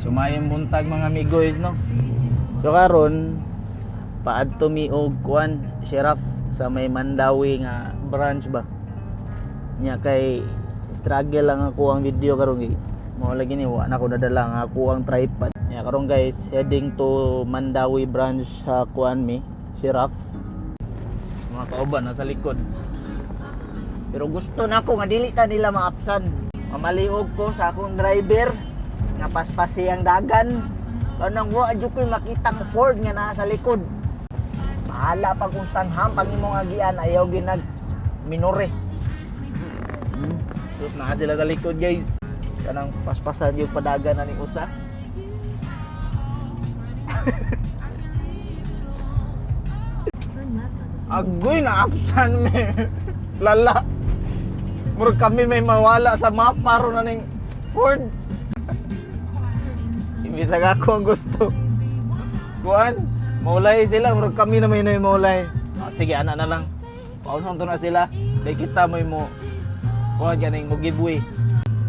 So maayong buntag, mga amigoys, no. So karon paadto mi og kuan, Sheriff, sa may Mandaue nga branch ba. Nya kay struggle lang ako ang video karon kay mao lagi ni wa na ko nadala ang ako ang tripod. Nya karon guys, heading to Mandaue branch sa kuan mi, Sheriff. Mga kauban nasa likod. Pero gusto na ako nga dili ta nila maapsan. Mamaliog ko sa akong driver nga paspasi ang dagan. Kanang wa jud ko'y makitang Ford nga naa sa likod. Bahala pag unsang hampang imong agian, ayaw ginag minore. Sus, naa sila sa likod, guys. Kanang paspasan yung padagan na ni usa. Agoy na apsan me. Lala. Murag kami may mawala sa mapa ron na ning Ford. Imbis nga ako ang gusto. Kuan, maulay sila, murag kami na may na maulay. Ah, sige, ana na lang. Pauson to na sila. Dahil kita may mo kuan ganing mo giveaway.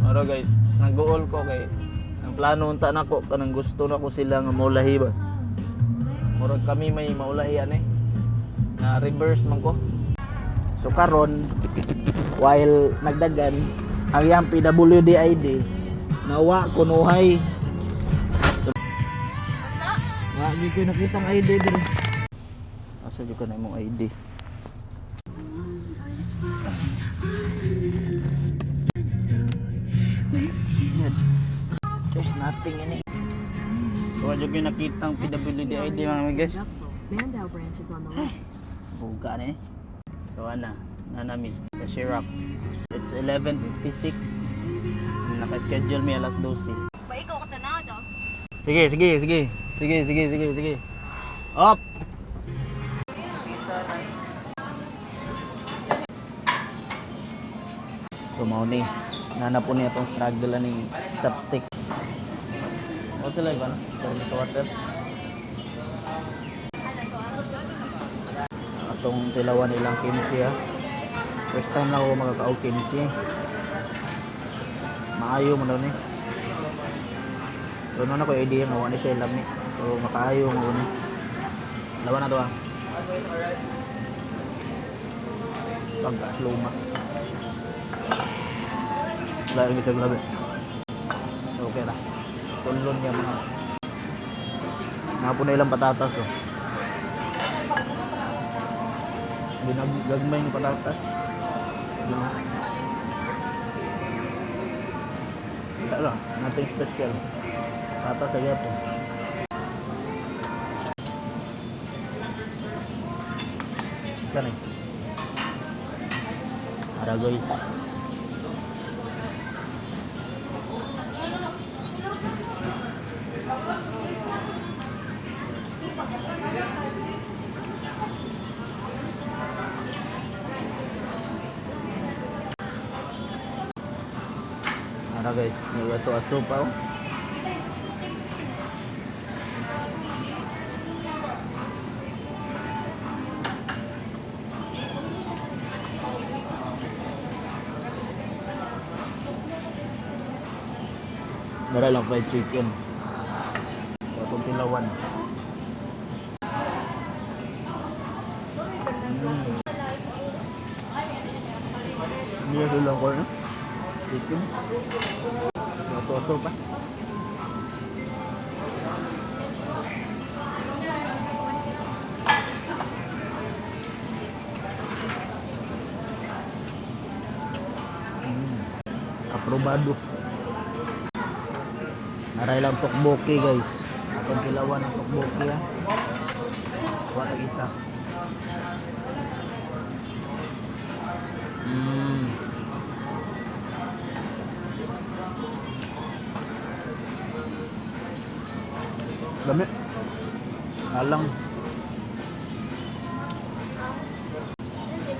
Oro guys, nag-goal ko kay ang plano unta nako kanang gusto nako sila nga maulahi ba. Murag kami may maulahi ani. Na reverse man ko. So karon while nagdagan ang iyang PWD ID nawa kunuhay. Wa gyud ko nakitang ID diri. Asa jud ka na imong ID? Yan. There's nothing in it. So wa jud ko nakitang PWD ID, mga guys. Mandaue branch is on the left. Buga ni. So ana, nanami sa Shirap. It's 11:56. Naka-schedule mi alas 12. Ba ikaw ka tanaw daw? Sige, sige, sige. Sige, sige, sige, sige. Up. So mao ni nana po niya itong struggle ni chopstick. O sila ba? Permit water. Atong tilawan nilang kimchi ha. First time na ako magkakaog kimchi. Maayo man daw ni. So na ko idea nga wa ni siya lami. So makaayo mo ni. Lawan na to ah. Pagka luma. Wala rin ito grabe. So okay ra. Tulon niya mga. Napo na ilang patatas oh. Ginagmay ng patatas. No. Wala lang, nothing special. Patatas ay po. Saan eh? Ara guys. Ara guys, may aso-aso pa oh. Dara lang fried chicken. Atong tilawan. Hindi na silang corn. Chicken. Aso-aso pa. Aprobado. Naray lang tokboki guys. Atong tilawan ang tokboki ha. Kuha tag isa. Dami. Alang.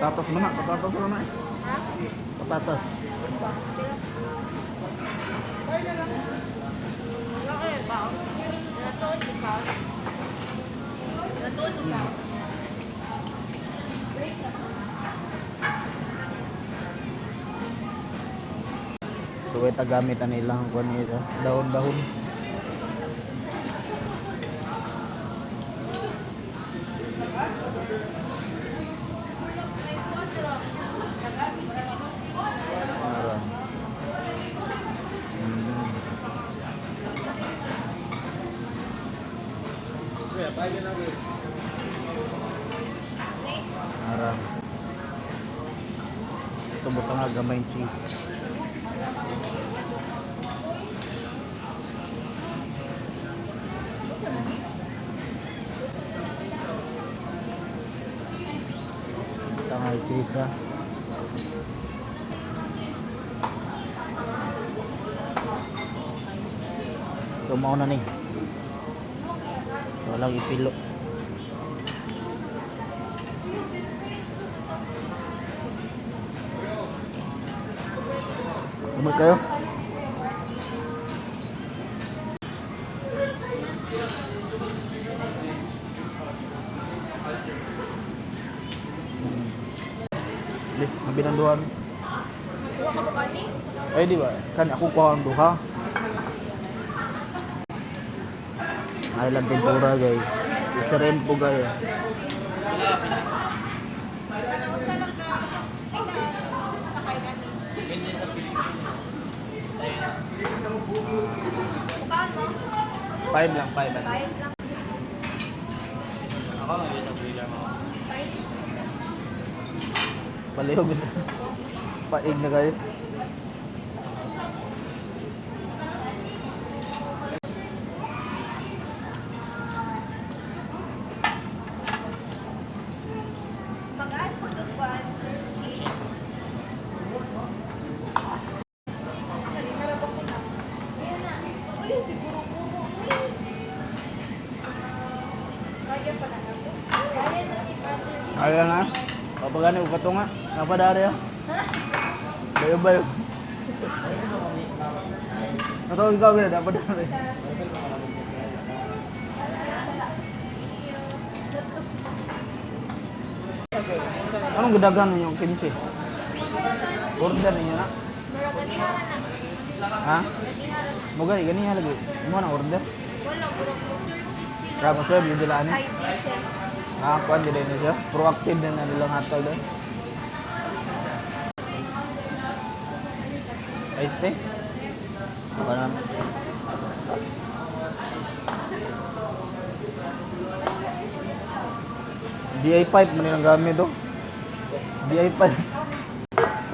Patatas man na, patatas man na eh. Patatas. So ita gamit ang ilang kuan nito, dahon-dahon. Ara. Ito butang nga gamay cheese. Butang nga cheese ha. So mao na ni. So lang ipilo. Umot kayo? Di, mabilang duha. Ay, di ba? Kan ako kuha ang duha. Ay lang tempura guys. Isa po guys. Five lang, five lang. Ako lang yun sa breeder mo. Palihog na. Paig na kayo. Mag-add po ito ba? Ayan na. Kapag ano, ukato nga. Napadari ah. Bayo bayo. Natawag ka agad, napadari. Anong gadagan ninyo? Kimchi? Order ninyo na? Ha? Mo gani gani lagi. Mo na order? Kaya mo serve yung dila ani. Ah, kuan dila ni siya. Proactive na na nilang hatag doon. Ice tea? Ako na. DI5 man nilang gamit do. DI5.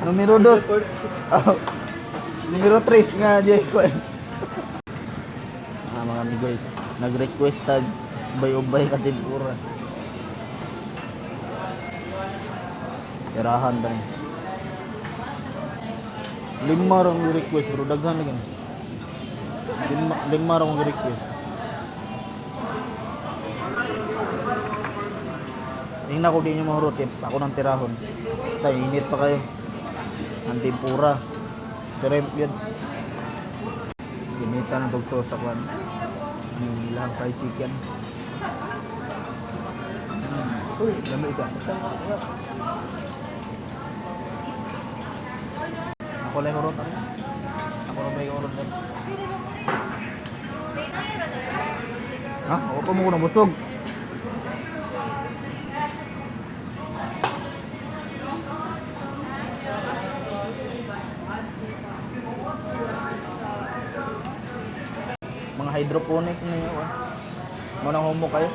Numero 2. Oh. Numero 3 nga DI5. Ah, mga amigo, nag-request tag ubay-ubay ka tempura. Tirahan ba ni? Lima rong request bro, daghan lagi ni. Lima, lima rong request. Tingnan ko di nyo mahurot, eh. Ako ng tirahon. Tay, init pa kayo. Ang tempura. Shrimp yun. Ginita ng tugto sa kwan. Ang ilang fried chicken. Uy, dami ka. Ako lang hurot. Ano? Ako lang ba yung hurot din? Ha? Ako pa mo ko nabusog. Mga hydroponic na yun. Ah. Mo nang humo kayo.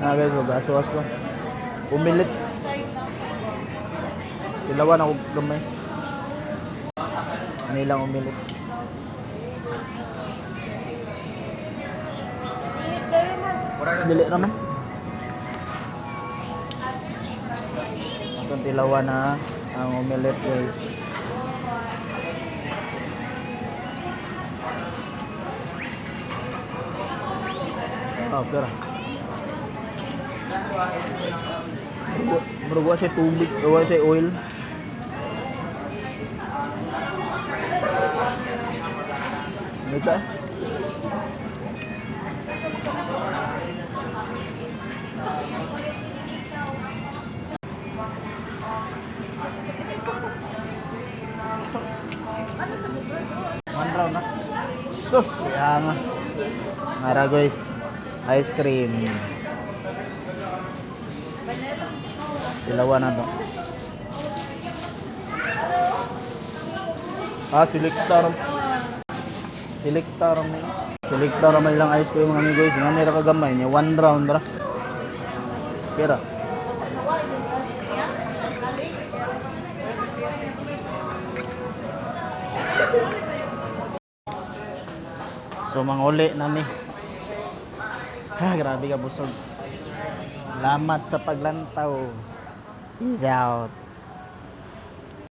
Ah guys, wag aso-aso. Umilit. Silawan ako gamay. Nilang umilit. Dili raman. Atong tilawan na ang umilit guys. Oh, pero. Murag wa siya tubig, wa siya oil. Ano ka? One round na. Sus, kaya nga. Mara guys, ice cream. Dalawa na to. Ah, selectar. Selectar mo. Selekta ra man lang ice cream, mga amigo. Nga ra kagamay niya, one round ra. Pira. So manguli nami. Ha, grabe ka busog. Salamat sa paglantaw. Peace out.